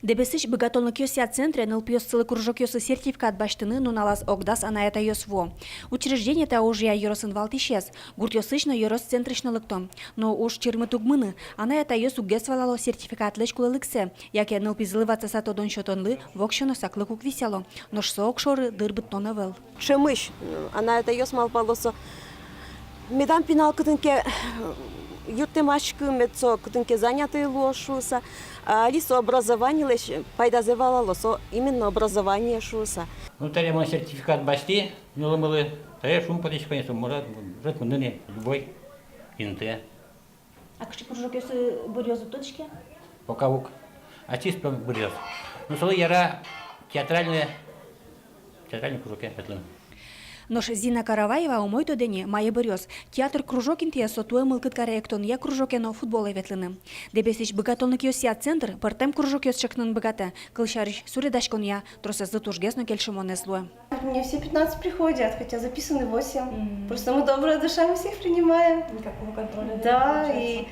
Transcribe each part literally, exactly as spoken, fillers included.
Дэбесысь быгатонлыкъёсъя центре нылпиослы кружокъёсы сертификат басьтыны нуналаз огдас анай-атайёс вуо. Учреждение та ужъя ёросын валтӥсез, гуртъёсысь но, ёрос центрысь но лыкто. Но уж чырмыт уг мыны, анай-атайёс уггес валало сертификатлэсь кулэлыксэ, яке нылпизылы ватсаса тодон сётонлы воксё но саклык уг висъяло, нош со огшоры дыр быдтон ӧвӧл. Ӵемысь, э, анай-атайёс малпало со, медам пинал кытын ке, э, юрттэмаськы, мед со кытын ке занятый луоз шуыса, а али со образованилэсь пайдазэ валало, со именно образование шуыса. Ну, таре мон сертификат басьтӥ нылымылы, таре шумпотӥсько ни, со может, может мыныны любой интые. А кыӵе кружокъёсы быръёз, уд тодӥське? Пока уг. Ачиз пе быръёз. Ну, солы яра театральный, театральный кружоке ветлыны. Нош Зина Караваева умой тодэ ни, мае быръёз. Театр кружок интые со туэ мылкыд каре эктонъя кружоке но футболэ ветлыны. Дэбесысь быгатонлыкъёсъя центр пӧртэм кружокъёс ӵекнын быгатэ, кылсярысь, суредаськонъя, тросэзлы тужгес но кельшымонэз луэ. Мне все пятнадцать приходят, хотя записаны восемь. Мгм. Просто мы добрая душа, мы всех принимаем. Никакого контроля, да, не получается. И,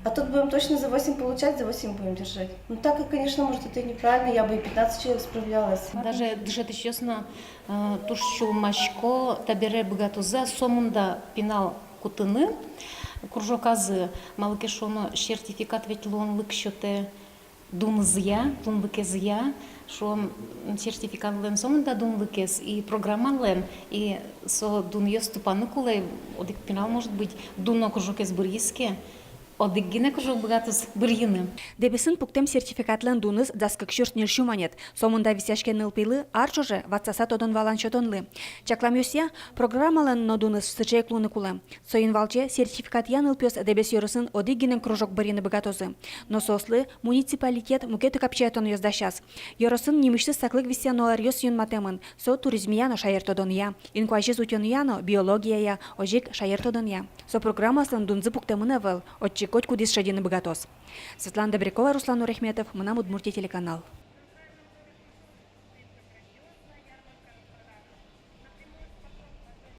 а тут будем точно за восемь получать, за восемь будем держать. Ну, так как, конечно, может, это неправильно, я бы и пятнадцать человек справлялась. Даже дышетӥсьёс но, э, туж сюлмасько, табере быгатозы-а сомында пинал кутыны кружоказы, малы ке шуоно, сертификат ведь луонлык сётэ дунызъя, дунлыкезъя, шуом, сертификатлэн сомында дунлыкез и программалэн, и со дунъёс тупаны кулэ, одӥг пинал, может быть, дуно кружокез быръиз ке, одӥг гинэ кружок быгатоз быръыны. Дэбесын пуктэм сертификатлэн дуныз дас кык сюрс ньыль сю манет. Сомында висъяське нылпилы ар ӵоже ватсаса тодон-валан сётонлы. Чакламъёсъя, программалэн но дуныз сыӵе ик луыны кулэ. Соин валче сертификатъя нылпиос Дэбес ёросын одӥг гинэ кружок быръыны быгатозы. Но соослы муниципалитет мукет капчиятонъёс дасяз. Ёросын нимысьтыз саклык висъяно ӧръёс юнматэмын, со туризмъя но шаертодонъя, инкуазез утёнъя но биологияя, озьы ик шаертодонъя. Со программаослэн дунзы пуктэмын ӧвӧл, отчы котькудӥз шедьыны быгатоз. Светлана Добрякова, Руслан Нурахметов, «Мынам Удмуртие» телеканал.